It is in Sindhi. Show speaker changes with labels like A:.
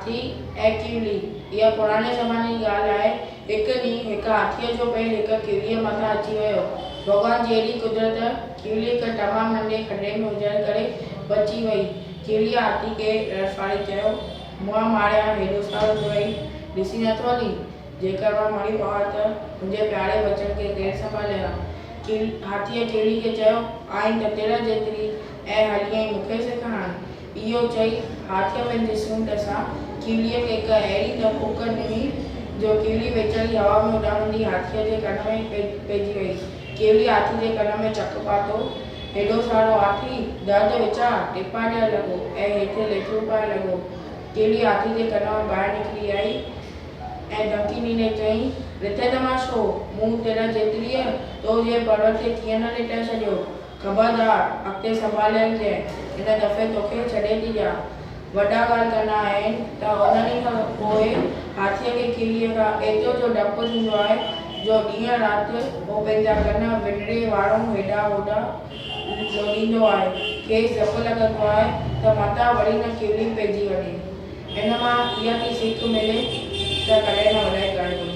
A: هاٿي ۽ ڪيولي، اها پراڻي زماني جي ڳالهه آهي. هڪ ڏينهن هڪ هاٿيء جو پير هڪ ڪيوليء مٿان اچي ويو. ڀڳوان جي اهڙي قدرت، ڪيولي هڪ تمام ننڍي کڏي ۾ هجڻ ڪري بچي وئي. ڪيوليء هاٿي کي رڙ ڦاڙي چيو، مئا ماريا، هيڏو سارو ٿيو ڏسين نٿو هلين؟ جيڪر مان مري پوان ته منهنجي پياري ٻچن کي ڪير سنڀالي ها؟ هاٿيء ڪيولي کي چيو، آهين ته تر جيتري ۽ هلي آئين مون کي سيکارڻ؟ اهو چئي، هاٿيء پنهنجي سونڊ سان ڪيوليء کي هڪ اهڙي ته ڦوڪ ڏني، جو ڪيولي ويچاري هوا ۾ اڏامندي هاٿيء جي ڪن ۾ پئجي وئي. ڪيولي هاٿي جي ڪن ۾ چڪ پاتو. هيڏو سارو هاٿي، درد وچان ٽپا ڏيڻ لڳو ۽ هيٺ ليٿڙون پائڻ لڳو. ڪيولي هاٿي جي ڪن مان ٻاهر نڪري آئي ۽ ڌمڪي ڏيندي چيائين، رٿي تماشو! مون تر جيتريء تو جي پڙ تي ڪيئن نه ليٽائي ڇڏيو. خبردار! اڳتي سنڀالي هلجانء، هن دفعي توکي ڇڏي ٿي ڏيان. وڏا ڳالهه ڪندا آهن ته انهن ئي کان پوء هاٿيء کي ڪيڙيء کان ايترو جو ڊپ ٿيندو آهي جو ڏينهن رات هو پنهنجا ڪن ونڙي واڙون هيڏانهن هوڏانهن لوڏيندو آهي. کيس ڊپ لڳندو آهي ته متان وري نه ڪيڙي پئجي وڃي. ان مان اها ٿي سيک ملي ته ڪڏهن نه وڏائي ڪرڻ گهرجي.